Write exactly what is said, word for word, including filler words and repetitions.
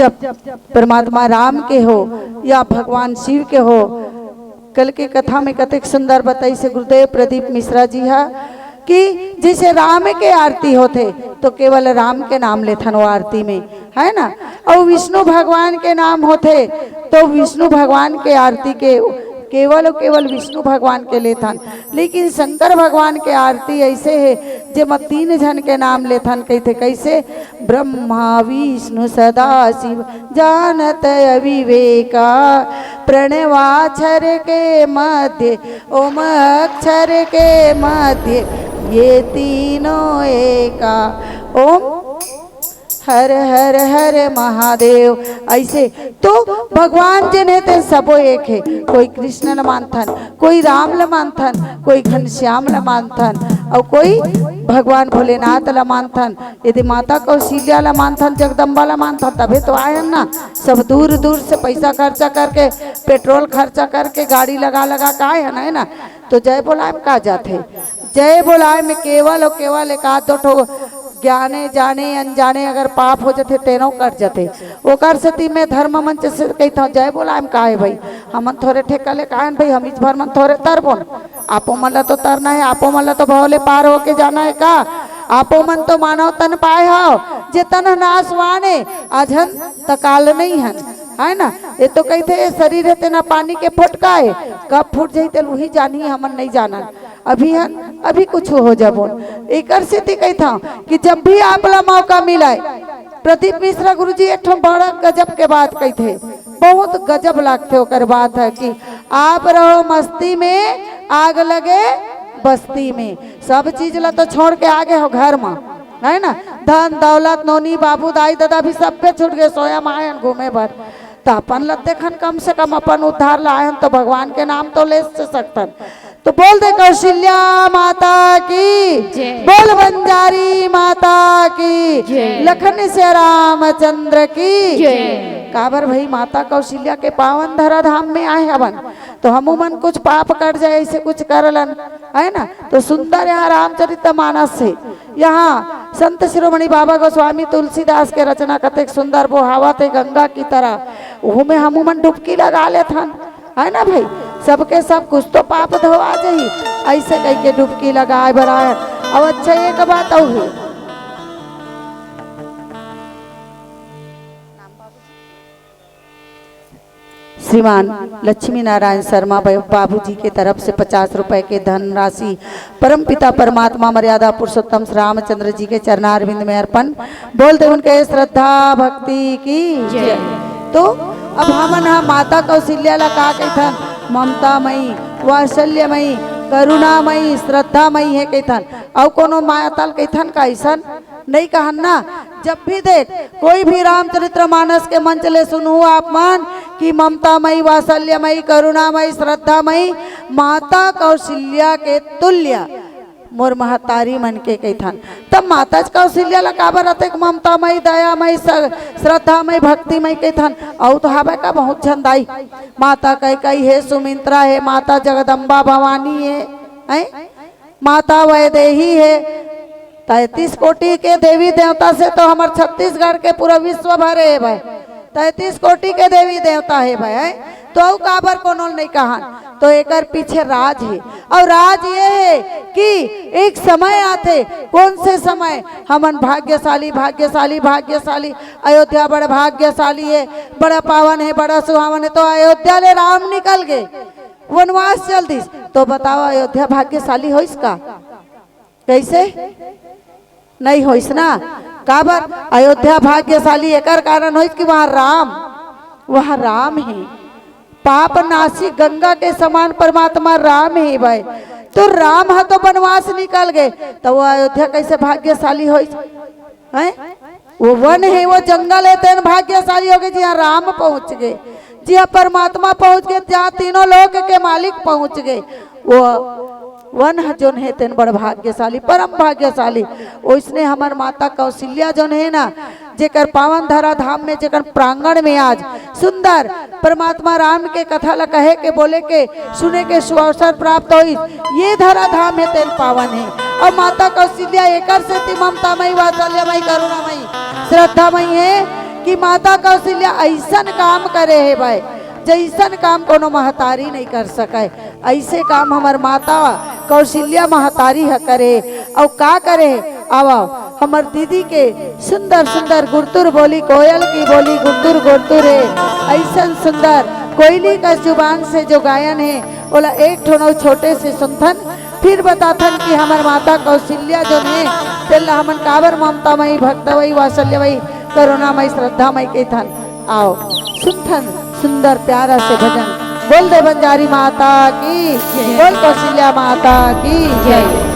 जब परमात्मा राम के हो या भगवान शिव के हो, कल के कथा में कतेक सुंदर बताइस हे गुरुदेव प्रदीप मिश्रा जी हा कि जैसे राम के आरती होथे तो केवल राम के नाम लेथन वो आरती में, है ना? अउ विष्णु भगवान के नाम होथे तो विष्णु भगवान के आरती के केवल, केवल विष्णु भगवान के लेथन। लेकिन शंकर भगवान के आरती ऐसे हे जेमा तीन झन के नाम लेथन, कहिथे कैसे? ब्रह्मा विष्णु सदा शिव जानत अविवेका, प्रणवाक्षर के मध्य ओम अक्षर के मध्य ये तीनों एका। ओम हर हर हर महादेव। ऐसे तो भगवान जेन हे तेन सबो एक हे। कोई कृष्ण ल मानथन, कोई राम ल मानथन, कोई घनश्याम ल मानथन, अउ कोई भगवान भोलेनाथ ल मानथन। यदि माता कौशल्या ल मानथन, जगदम्बा ल मानथन, तभे तो आए हन ना। सब दूर दूर से पैसा खर्चा करके, पेट्रोल खर्चा करके, गाड़ी लगा लगा के आए हन, है ना? तो जय बोलाए में का जाथे? जय बोलाए में केवल अउ केवल एक आध दो ठो ज्ञाने जाने अनजाने अगर पाप हो जाथे तेनो कट जाथे। ओकर सेती मैं धर्म मंच से कहिथंव, जय बोलाए में का हे भाई? हमन थोरे ठेका ले काहन भाई, हम इच भर मन थोरे तरबोन। आपो मन ला तो तरना हे, आपो मन ला तो भव ले पार होके जाना हे का? आपो मन तो मानव तन पाए हव, जे तन ह नाशवान हे, अझन त काल नइ हन, है ना? ये तो कहिथे, ये शरीर हे तेना पानी के फोटका हे, कब फूट जाही तेल उही जानही, हमन नइ जानन। अभी हन, अभी कुछ हो जाबो। एकर सेती कहिथंव कि जब भी आप ला मौका मिलय, प्रदीप मिश्रा गुरुजी एक ठो बड़ा गजब के बात कहिथे, बहुत गजब लागथे ओकर बात ह कि आप रहो मस्ती में, आग लगे बस्ती में। सब चीज ला तो छोड़ के आ गे हो घर म, है ना? धन दौलत, नोनी बाबू, दाई ददा भी सब्बे छूट गे, सोया मायन घूमे बर। त अपन ल देखन, कम से कम अपन उद्धार ल आयन तो भगवान के नाम तो ले सकथन। तो बोल दे कौशल्या माता की, जय। बोल बंजारी माता की, जय। लखन से रामचंद्र की, जय। काबर भाई, माता कौशल्या के पावन धरा धाम में आए हवन, तो हमू मन कुछ पाप कट जाए, ऐसे कुछ कर लन, है ना? तो सुंदर यहाँ रामचरित मानस हे। यहाँ संत शिरोमणि बाबा गोस्वामी तुलसीदास के रचना कतेक सुंदर बोहावत हे गंगा की तरह, ओहू में हमू मन डुबकी लगा लेथन, है ना भाई? सबके सब कुछ तो पाप धोआ जाही, ऐसे कहिके डुबकी लगाए बर आए। अब अच्छा, एक बात अउ हे, श्रीमान लक्ष्मी नारायण शर्मा बाबूजी के तरफ से पचास रुपए के धनराशि परमपिता परमात्मा मर्यादा पुरुषोत्तम श्री रामचंद्र जी के चरणारविंद में अर्पण। बोल दे उनके श्रद्धा भक्ति की जय। तो अब हमन ह माता कौशल्या ला का कहिथन? ममता मई, वात्सल्य मई, करुणा मई, श्रद्धा मई हे कहिथन। अउ कोनो माता ल कहिथन का अइसन? नइ कहन ना। जब भी देख, कोई भी रामचरित्र मानस के मंच ले सुनहू आप मन कि ममता मई, वात्सल्य मई, करुणा मई, श्रद्धा मई, माता कौशल्या के तुल्य मोर महतारी मन के कहिथन। तब माता कौशल्या ला काबर अतेक ममता मई, दया मई, स-, श्रद्धा मई, भक्ति मई कहिथन? अउ तो हावय का बहुत झन दाई, माता कैकई हे, सुमित्रा हे, माता जगदम्बा भवानी हे, हैं? माता वैदेही हे, तैंतीस कोटि के देवी देवता से तो हमर छत्तीसगढ़ के पूरा विश्व भरे हे भाई, तैंतीस कोटि के देवी देवता हे भाई, हैं? तो अउ काबर कोनो ल नइ कहन? तो एकर पीछे राज हे, अउ राज ये हे कि एक समय आथे, कौन से समय हमन भाग्यशाली, भाग्यशाली, भाग्यशाली, अयोध्या बड़ भाग्यशाली हे, बड़ा पावन हे, बड़ा सुहावन हे। तो अयोध्या ले राम निकल गे, वनवास चल दिस, तो बताओ अयोध्या भाग्यशाली होइस का? कैसे? नइ होइस ना। काबर? अयोध्या भाग्यशाली एकर कारण होइस कि वहाँ राम, वहाँ राम हे। पाप नाशी गंगा के समान परमात्मा राम हे भाई। तो राम ह तो वनवास निकल गे, तो वो अयोध्या कैसे भाग्यशाली होइस? हैं? वो वन हे, वो जंगल हे, तेन भाग्यशाली होगे जिहाँ राम पहुँच गे, जिहाँ परमात्मा पहुँच गे, जहाँ तीनों लोक के मालिक पहुँच गे। वो वन ह जोन हे तेन बड़ भाग्यशाली, परम भाग्यशाली। ओइसने हमर माता कौशल्या जोन हे ना, जेकर पावन धरा धाम में, जेकर प्रांगण में आज सुंदर परमात्मा राम के कथा ला कहे के, बोले के, सुने के सुअवसर प्राप्त होइस, ये धरा धाम हे तेन पावन हे। अउ माता कौशल्या एकर सेती ममता मई, वात्सल्य मई, करुणा मई, श्रद्धा मई हे कि माता कौशल्या अइसन काम करे हे भाई, जइसन काम कोनो महतारी नइ कर सकय, अइसे काम हमर माता कौशल्या महतारी ह करे। अउ का करे? आवव, हमर दीदी के सुंदर सुंदर गुरतुर बोली, कोयल की बोली गुरतुर गुरतुर हे। अइसन सुंदर कोयली का जुबान से जो गायन हे, ओला एक ठो नौ छोटे से सुनथन, फिर बताथन कि हमर माता कौशल्या जोन हे, तेला हमन काबर ममता मई, भक्तवई, वात्सल्यवई, करुणामयी, श्रद्धामयी कहिथन। आव, सुनथन सुंदर प्यारा से भजन। बोल दे बंजारी माता की, बोल कौशल्या माता की जय।